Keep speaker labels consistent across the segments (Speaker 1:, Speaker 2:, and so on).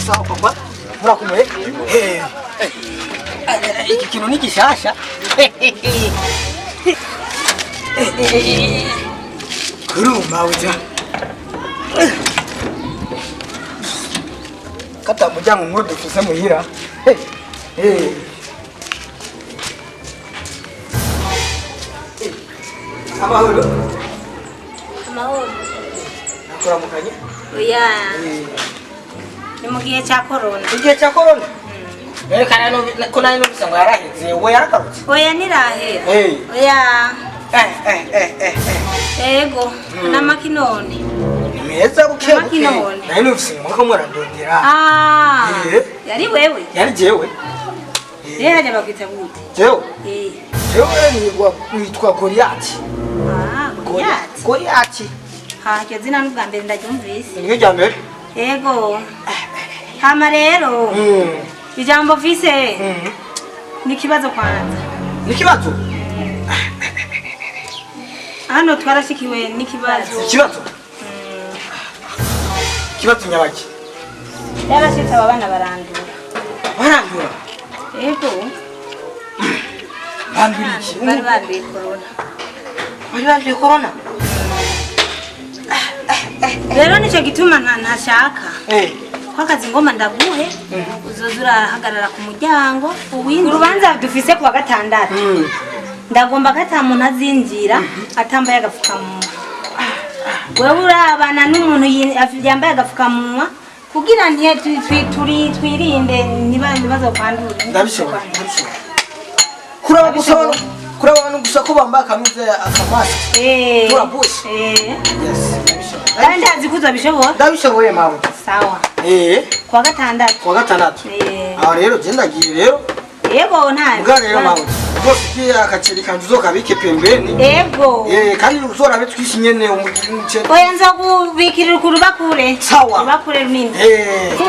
Speaker 1: Sawa papa, murakomeye. Iki kintu ni gishasha. Kuruma uja kata muryango nkuru dufise muhira. Amahoro.
Speaker 2: Amahoro.
Speaker 1: Nakuramukanye.
Speaker 2: Oya, ni mu gihe cya corona.
Speaker 1: Igihe cya corona rero kandi ko nari numvise ngo yaraheze, we yaragarutse?
Speaker 2: Oya, ntirahera. Oya. Ego, n'amaki none?
Speaker 1: Ni meza, buke buke.
Speaker 2: Amaki none.
Speaker 1: Nari numvise ngo muriko murandondera.
Speaker 2: Ah, yari wewe?
Speaker 1: Yari jewe.
Speaker 2: Rero hajya bakwita gute?
Speaker 1: Jewe?
Speaker 2: Eh.
Speaker 1: Jewe nitwa Goliyati.
Speaker 2: Ah, Goliath.
Speaker 1: Goliyati.
Speaker 2: Ha, iryo zina n'ubwa mbere ndaryumvise.
Speaker 1: Niryo rya mbere.
Speaker 2: Ego. Hama rero, ijambo mfise ni ikibazo kwanza.
Speaker 1: Ni ikibazo?
Speaker 2: Hano twarashikiwe n'ikibazo.
Speaker 1: Ikibazo? Ikibazo nyabaki?
Speaker 2: Yarashitse aba bana barandura.
Speaker 1: Barandura?
Speaker 2: Ego.
Speaker 1: Bandura iki?
Speaker 2: Bari banduye corona.
Speaker 1: Bari banduye corona?
Speaker 2: Rero nicyo gituma ntashaka ko akazi ngoma ndaguhe, uzoza urahagarara ku muryango uwinjira. Urubanza dufise kuwa gatandatu, ndagomba ko ata muntu azinjira atambaye agapfukamunwa. Wewe urabana n'umuntu yambaye agapfukamunwa kugira ntiye twirinde ntibazokwandure.
Speaker 1: Ndabishobora, ndabishobora. Kuraba gusa kuraba abantu gusa ko bambaye akanuze, akamasike. Turabushe. Yes, ndabishobora.
Speaker 2: Kandi ndazi ko uzobishobora.
Speaker 1: Ndabishoboye, mawe.
Speaker 2: Sawa. Kuwa gatandatu.
Speaker 1: Kuwa gatandatu.
Speaker 2: Eh.
Speaker 1: Aho rero je ndagiye rero.
Speaker 2: Yego, nta
Speaker 1: Mbwa rero mawe, rwose ugiye akaceri kanje uzokabike pembeni.
Speaker 2: Yego.
Speaker 1: Kandi uzorabe twishi nyene umuceri.
Speaker 2: Oya, nzokubikirira ku rubakure.
Speaker 1: Sawa.
Speaker 2: Urubakure runini.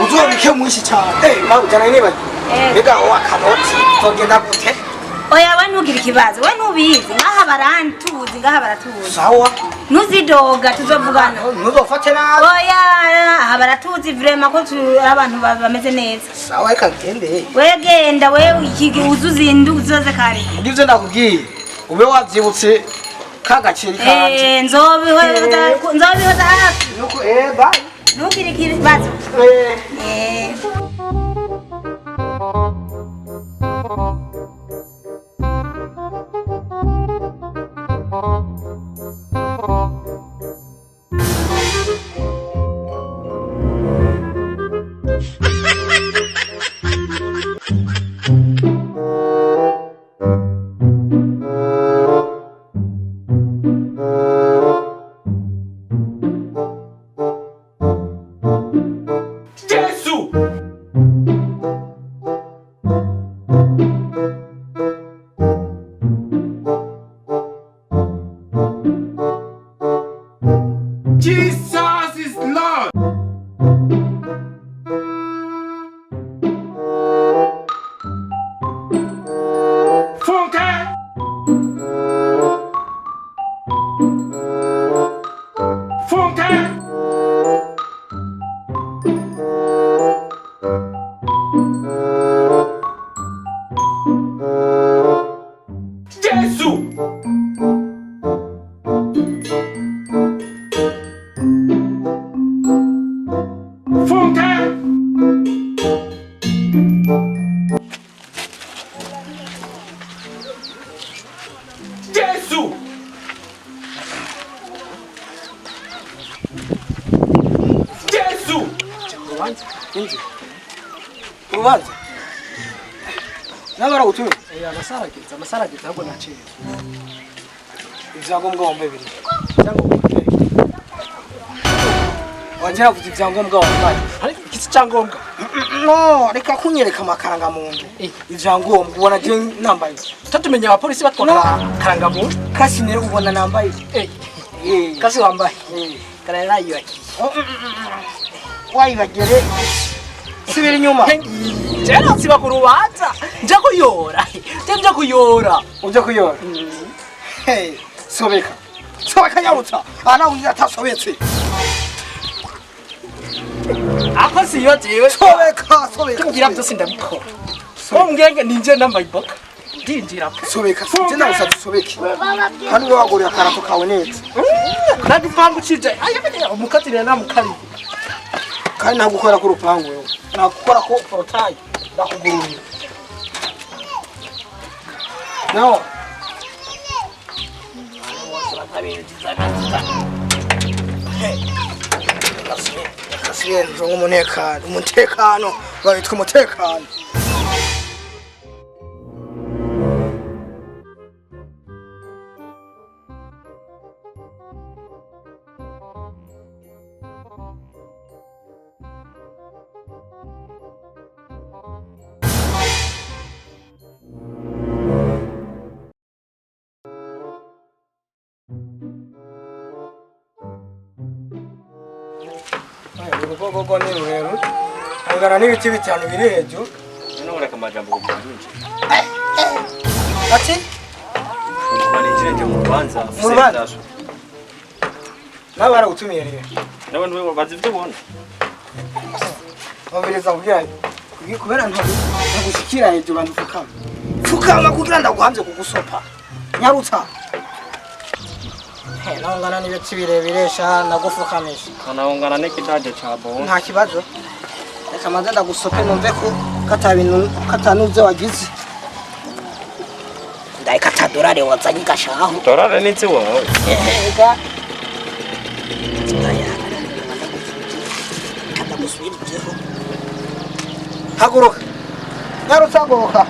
Speaker 1: Uzobike mwinshi cyane. Mawe, jana niba. Mbega wowe akanoti togenda gute?
Speaker 2: Oya, we ntugire ikibazo, we ntubizi ngaha barantuzi, ngaha baratuzi.
Speaker 1: Sawa.
Speaker 2: Ntuzidoga, tuzovugana.
Speaker 1: Ntuzofate nabi.
Speaker 2: Oya, aha baratuzi vraiment ko ari abantu bameze neza.
Speaker 1: Sawa, reka ngende.
Speaker 2: We genda, we iki uzuzindu uzoze kare.
Speaker 1: Ngivyo ndakubwiye ube wavyibutse ka gaceri kanje.
Speaker 2: Nzobihoza hafi.
Speaker 1: Nuko bye.
Speaker 2: Ntugire ikibazo.
Speaker 3: Jésù! Jesus is Lord! Funke! Funke! Jésù! Funke! Jésù! Jésù!
Speaker 1: Urubanza, inzi urubanza n'abaragutumye.
Speaker 4: Amasaha arageze, amasaha arageze, ahubwo nacerewe.
Speaker 1: Ibyangombwa wambaye biri?
Speaker 4: Icyangombwa?
Speaker 1: Wanje navuze ibyangombwa wambaye.
Speaker 4: Ariko iki cyangombwa?
Speaker 1: No, reka kunyereka amakaranga muntu. Ibyangombwa ubona je nambaye?
Speaker 4: Tutatumenya abapolisi batwara karangamuntu.
Speaker 1: Kasi nere ubona nambaye?
Speaker 4: Kasi wambaye. Karayubakiye.
Speaker 1: Oh. Wayibagere. Subira inyuma.
Speaker 4: Jena nsiba ku rubanza nja kuyora, je nja kuyora.
Speaker 1: Ujya kuyora. Hey, sobeka. Sobeka nyarutsa. Ana undi atasobetse.
Speaker 4: Ako siyo jewe.
Speaker 1: Sobeka, sobeka.
Speaker 4: Ngira byose ndabikora. Ko mbwenge ninje nambaye iboka ndinjira pe.
Speaker 1: Sobeka. Je nawe usobeke. Hano ube waguriye akarato kawe neza.
Speaker 4: Nagipangu cije aya umukatire namukariye.
Speaker 1: Kandi nagukora ku rupangu wewe. Nagukora ko porotayi. Ndakugururira. No. Kasiyenzo ngumutekano, umutekano, babitwa umutekano. Urugo ni rurerure ungana n'ibiti bitanu biri hejuru.
Speaker 5: None ureka amajambo kugira ninjire.
Speaker 1: Ati
Speaker 5: Kuba ninjire nje mu rubanza.
Speaker 1: Mu rubanza? Nawe baragutumiye rero.
Speaker 5: Nawe ntiwe bazi ivyo ubona.
Speaker 1: Bambereza kugira kubera ntagushikira hejuru bantu fukama. Fukama kugira ndaguhamze kugusopa. Nyarutsa. He, nawe ungana n'ibiti birebire sha ndagufukamisha.
Speaker 5: Kanahungana n'ikidaje ca bon.
Speaker 1: Nta kibazo. Reka manze ndagusope numve ko katabintu katanuze wagize. Ndayikata dorari wazanye gashaho.
Speaker 5: Dorare n'itsi wowe.
Speaker 1: Ega. Katamusubirijeho. Haguruka. Nyarutsa haguruka.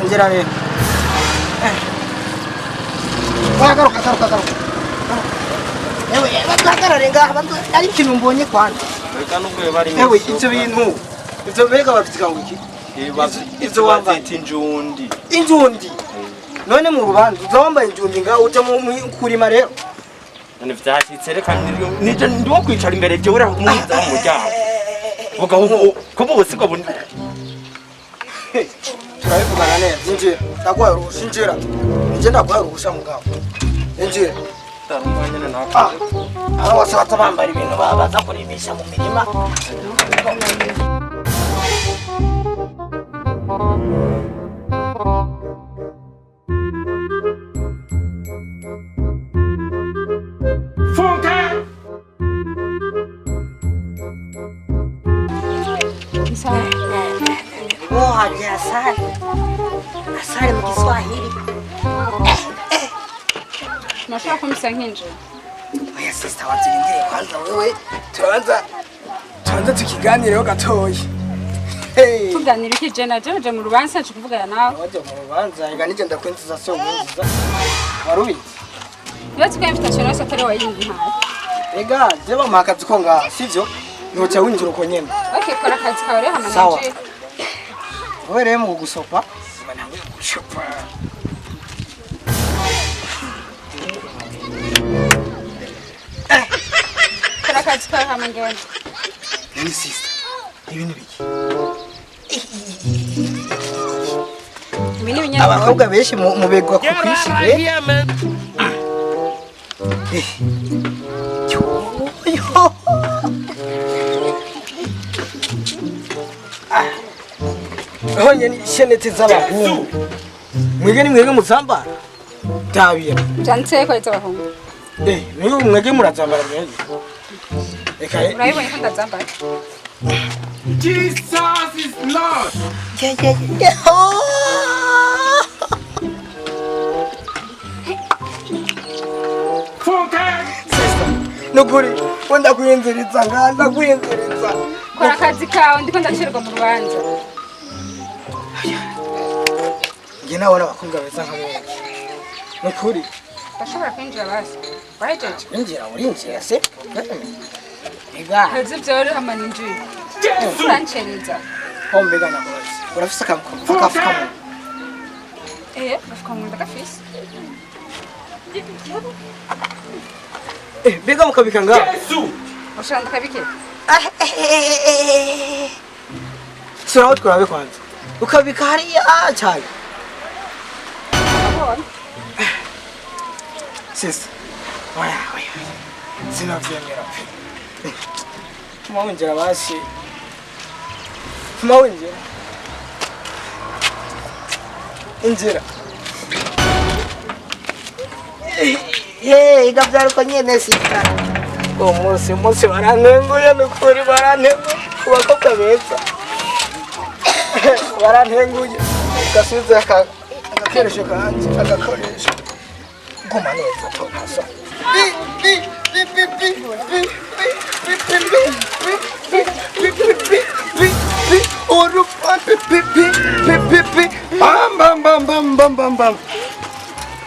Speaker 1: Injira rero. Oya garuka garuka garuka. Ewe bahagarare ngaha ari ikintu mbonye kwanza.
Speaker 5: Reka nubwo yoba ari
Speaker 1: Ewe ivyo bintu. Ivyo mbega bavyita ngo iki? Ivyo wambaye.
Speaker 5: Bazita injundi.
Speaker 1: Injundi. None mu rubanza uza wambaye injundi ngaho uja mu kurima rero.
Speaker 5: None vyashitse reka nije ndiwo kwicara imbere jewe uraho kumwiza mu muryango. Vuga ko ubu siko
Speaker 1: Turabivugana neza. Injira. Ndaguhaye uruhusha injira. Nije ndaguhaye uruhusha mugabo. Injira.
Speaker 5: Tarumva nyene nako.
Speaker 1: Ah. Aho bose baza bambara ibintu baza kurimisha mu mirima.
Speaker 3: Funke!
Speaker 2: Wohaje asali. Asali mu Kiswahili.
Speaker 6: Nashobora kumisa nkinjira.
Speaker 1: Oya sister waturindire kwanza wewe turabanza tubanza tukiganireho gatoya. Hey.
Speaker 6: Tuganira iki je na je mu rubanza nje kuvugana nawe.
Speaker 1: Wajya mu rubanza ega nije ndakwinjiza so mwinjiza. Warubizi?
Speaker 6: Niba tukuye invitation yose atari wowe yindihaye.
Speaker 1: Ega je bamuha akazi ko ngaha sivyo? Ntoca winjira uko nyene.
Speaker 6: Okay, kora akazi kawe rero hama
Speaker 1: Sawa.
Speaker 6: ninjire.
Speaker 1: Wowe rero mu gusopa nawe gusopa.
Speaker 6: Kora akazi kawe hama ngende.
Speaker 1: Nani sister? Ibi ni biki?
Speaker 6: Ibi ni ibinyabuzima.
Speaker 1: Abakobwa benshi mubegwa ku kwishi eh? Eh. Yo, yo. Ah. Honye ni shenete z'abahungu. Mwege ni mwege muzambara? Dabira.
Speaker 6: Byanditseho ko iz'abahungu.
Speaker 1: Eh, niyo mwege murazambara mwege. Eka
Speaker 6: Urabibonye ko ndazambaye.
Speaker 3: Jesus is Lord!
Speaker 1: Yeah, yeah, yeah. Oh!
Speaker 3: Funke!
Speaker 1: Sister, nukuri wenda kuyinziriza nga ndakuyinziriza.
Speaker 6: Kora akazi kawe ndiko ndacererwa mu rubanza.
Speaker 1: Nge nawe n'abakobwa beza nka mwebwe. Nukuri
Speaker 6: Ndashobora kwinjira basi. Wahejeje?
Speaker 1: injira urinjira se? Ega,
Speaker 6: Heza ivyo hama ninjire. Urancereza.
Speaker 1: ho mbega nakubaza. Urafise akafukamunwa?
Speaker 6: Eh, agafukamunwa ndagafise.
Speaker 1: Eh, mbega mukabika ngaho?
Speaker 3: Jesus!
Speaker 6: Ushaka ndakabike?
Speaker 1: Sura turabe kwanza. Ukabika hariya cyane.
Speaker 6: Wabonye?
Speaker 1: Sisi. Oya, oya. Sinavyemera pe. Tuma winjira basi. Tuma winjira. Injira. Ye, igavyaruko nyene sita. Uwo munsi barantenguye nukuri barantenguye ku bakobwa beza. Barantenguye. Gasubiza agakoresho kanje, agakoresho. Guma neza tokaso.
Speaker 7: Bi bi bi bi bi bi bi bi bi bi bi bi bi bi bi orupa bi bi bi bi bi bi bam bam bam bam bam bam bam.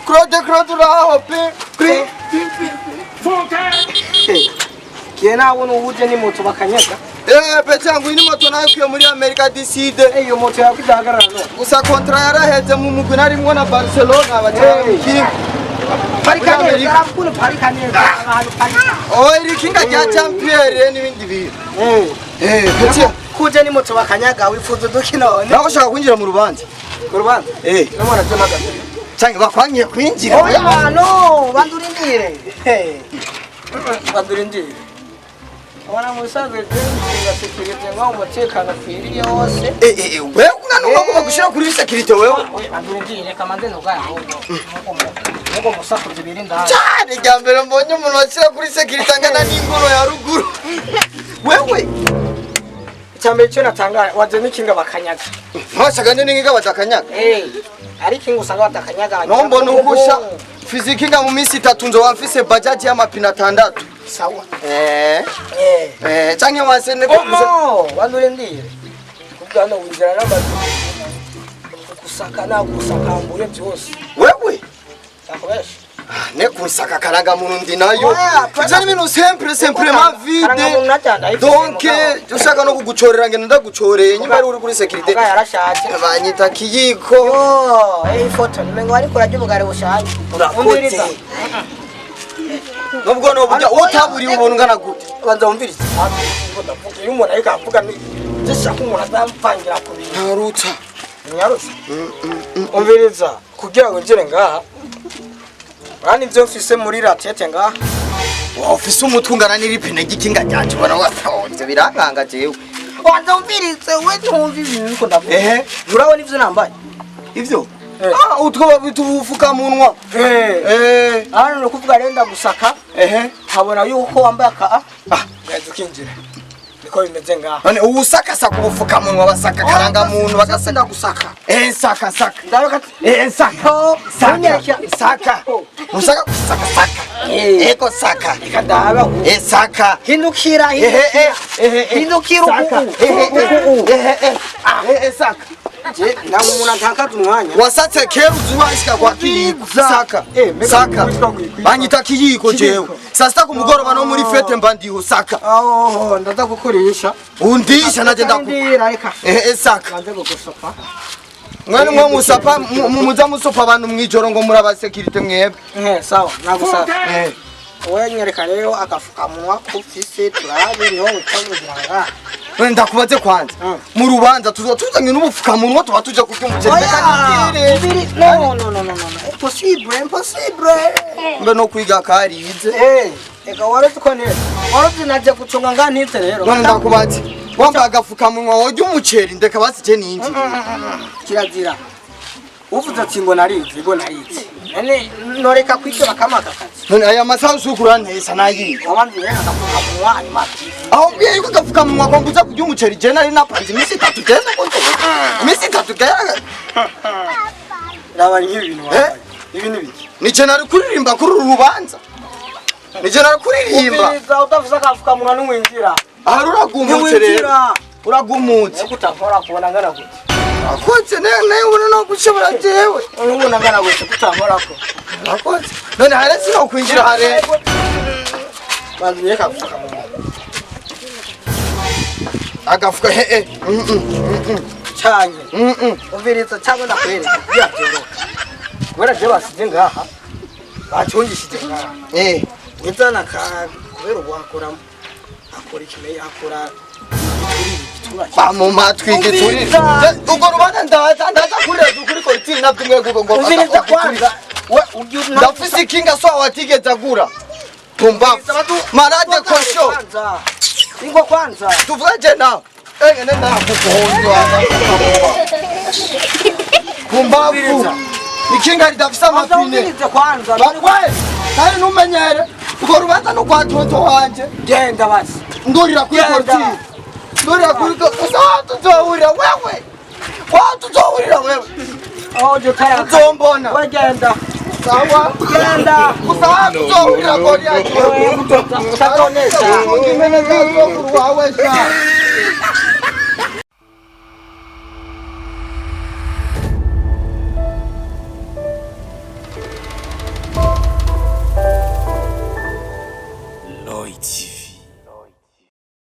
Speaker 7: Claude Claude uraho bi bi bi bi.
Speaker 3: Funke!
Speaker 1: Kiye nabona ubuje ni moto bakanyaga.
Speaker 7: Pe cyangwa iyi ni moto nakuye muri Amerika decide.
Speaker 1: Iyo moto yawe idahagarara no.
Speaker 7: Gusa kontra yaraheze mu mugwi narimwo na Barcelona batera ikinga.
Speaker 1: Parika neza, arakuna parika neza ahantu parika.
Speaker 7: Oh, iri kinga rya Champion n'ibindi bintu. Petit
Speaker 1: Kuje ni moto bakanyaga wifuza dukina none.
Speaker 7: nawe ushaka kwinjira mu rubanza.
Speaker 1: Ku rubanza. Namwana byo magaze.
Speaker 7: Cyangwa bakwangiye kwinjira.
Speaker 1: Oya no, bandurindire. Bandurindire. Abana musanzwe twinjira security ngo umutekano ukwiriye wose.
Speaker 7: Wewe kuna nuko bagushira kuri security wewe.
Speaker 1: Oya bandurindire kamanze nugaya ahubwo. Nuko musakuze birinda.
Speaker 7: Cyane rya mbere mbonye umuntu washyira kuri security angana n'ingoro ya ruguru. Wewe
Speaker 1: Icyambere cyo natangara waje n'ikinga bakanyaga.
Speaker 7: ntwashaka n'inginga batakanyaga.
Speaker 1: Ariko ingo usanga batakanyaga.
Speaker 7: Nombona ugusha fiziki nga mu minsi itatu nzoba mfise bajaji y'amapine atandatu.
Speaker 1: Sawa.
Speaker 7: Canke wase ne
Speaker 1: Omo, bandurindire. Kubwa hano winjira n'amazu. Kusaka na kusakambure byose.
Speaker 7: Wewe
Speaker 1: Nakubesha.
Speaker 7: ne kunsaka karanga muntu ndi nayo.
Speaker 1: Oya,
Speaker 7: Ivyo ni ibintu simple simplement
Speaker 1: Karanga muntu
Speaker 7: vide.
Speaker 1: najyana ayifise
Speaker 7: Donc
Speaker 1: mugabo.
Speaker 7: ushaka no kugucorera ngenda ndagucoreye nyimba ari uri kuri security.
Speaker 1: Mugabo yarashaje.
Speaker 7: Banyita kiyiko.
Speaker 1: Yo, iyi foto nimengo ariko urarya ubugari bushaje.
Speaker 7: Urakoze. Nubwo no burya utaburiye ubuntu ngana gute.
Speaker 1: Banza wumvirize. Iyo umuntu ariko avuga ni gishaka umuntu azampangira ku bintu.
Speaker 7: Ntarutsa.
Speaker 1: Nyarutse. Umviriza kugira ngo winjire ngaha. Urani ivyo mfise muri ratete ngaha.
Speaker 7: Wa ufise umutwe ungana n'iripine ry'ikinga ryanje ubona watonze birankanga jewe.
Speaker 1: Banza wumvirize we ntumva ibintu niko ndavuga.
Speaker 7: Ehe.
Speaker 1: Urabona ivyo nambaye?
Speaker 7: Ivyo? Ah, utwo babita ubufukamunwa.
Speaker 1: Hano ni ukuvuga rero ndagusaka. Nkabona yuko wambaye aka ugahita ukinjira. Niko bimeze ngaha.
Speaker 7: None uwusakasaka ubufukamunwa basaka karangamuntu bagasaka.
Speaker 1: Ndagusaka.
Speaker 7: Saka saka.
Speaker 1: Ndaruka.
Speaker 7: Saka. Saka. Saka. Usaka saka saka. Eko saka.
Speaker 1: Reka ndaba.
Speaker 7: Saka.
Speaker 1: Hindukira hindukira. Hindukira uku.
Speaker 7: Saka.
Speaker 1: Je, ntabwo umuntu atakaza umwanya.
Speaker 7: Wasatse kera uzuwashika kwa kiyiko. Saka. Saka. Banyita kiyiko jewe. Saa sita ku mugoroba no muri fete mba ndiho saka.
Speaker 1: Oh, ndaza kukurisha.
Speaker 7: Undisha naje ndaku.
Speaker 1: Ndira reka.
Speaker 7: Saka.
Speaker 1: Banze kugusopa.
Speaker 7: Mwene mwe musapa muza musopa abantu mwijoro ngo muri abasekirite mwebwe.
Speaker 1: Sawa, nagusaka.
Speaker 3: Funke!
Speaker 1: Wewe nyereka rero agafukamunwa kufise turabe niho ucamugira ngaha.
Speaker 7: None ndakubaze kwanza. Mu rubanza tuzoba tuzanye n'ubufukamunwa tuba tuje kurya umuceri.
Speaker 1: Oya, no no no no no. Impossible, impossible.
Speaker 7: Mbe no kwiga karize.
Speaker 1: Eka waruzi ko neza. Waruzi naje gucunga ngaha ntize rero.
Speaker 7: None ndakubaze. Wambaye agafukamunwa worya umuceri ndeka basije ninji.
Speaker 1: Kirazira. Uvuze ati ngo narize, ngo narize. None noreka kwiga bakamaka akazi.
Speaker 7: None aya masaha usukura ntesa nayiga.
Speaker 1: Wabanze rero agafukamunwa hanyuma.
Speaker 7: Aho mbwiye yuko agafukamunwa ko mbuza kurya umuceri je nari napanze iminsi itatu genda ko iminsi itatu genda.
Speaker 1: Raba nk'ibi bintu wambaye. Ibi ni biki?
Speaker 7: Nije nari kuririmba kuri uru rubanza. Nije nari kuririmba.
Speaker 1: Umviriza utavuze agafukamunwa ntiwinjira.
Speaker 7: Ahari uragumutse rero.
Speaker 1: Ntiwinjira.
Speaker 7: Uragumutse.
Speaker 1: Niko utankora kubona ngana gute.
Speaker 7: Akoze ne ne ubona no gushobora jewe.
Speaker 1: Ubona ngana gute kutankora ko.
Speaker 7: Akoze. None hare sino kwinjira hare.
Speaker 1: Banza unyereke agafukamunwa.
Speaker 7: Agafuka he.
Speaker 1: Cyane. Umviriza cyangwa ndakwereka. Byoroha. Kubera je basize ngaha. Bacungishije ngaha. Nizana ka kubera ubu akora Hakora ikimeye, hakora igiturire, igitura.
Speaker 7: Ba mu matwi igiturire. Ubwo rubanza ndaza kureza ukuri korutiri navyo umwe ngo
Speaker 1: Umviriza kwanza. We ugiye
Speaker 7: Ndafise ikinga so watigeze agura. Pumbavu. Marade kosho.
Speaker 1: Kwanza. Ingo kwanza.
Speaker 7: Tuvuge nawe. Engene nakukuhondwa. Pumbavu. Ikinga ridafise amapine.
Speaker 1: Umvirize kwanza.
Speaker 7: We, kandi ntumenyere. Urwo rubanza ni urwa tonto wanje.
Speaker 1: Genda basi.
Speaker 7: Ndurira kuri
Speaker 1: Genda.
Speaker 7: korutire. Ndurira kuri gusa tuzohurira wewe. Tuzohurira wewe.
Speaker 1: Oh, je tara.
Speaker 7: Uzombona.
Speaker 1: We genda.
Speaker 7: Sawa.
Speaker 1: Genda.
Speaker 7: Gusa tuzohurira kori yacu.
Speaker 1: Utatonesha.
Speaker 7: Imene za sokuru wawe sha.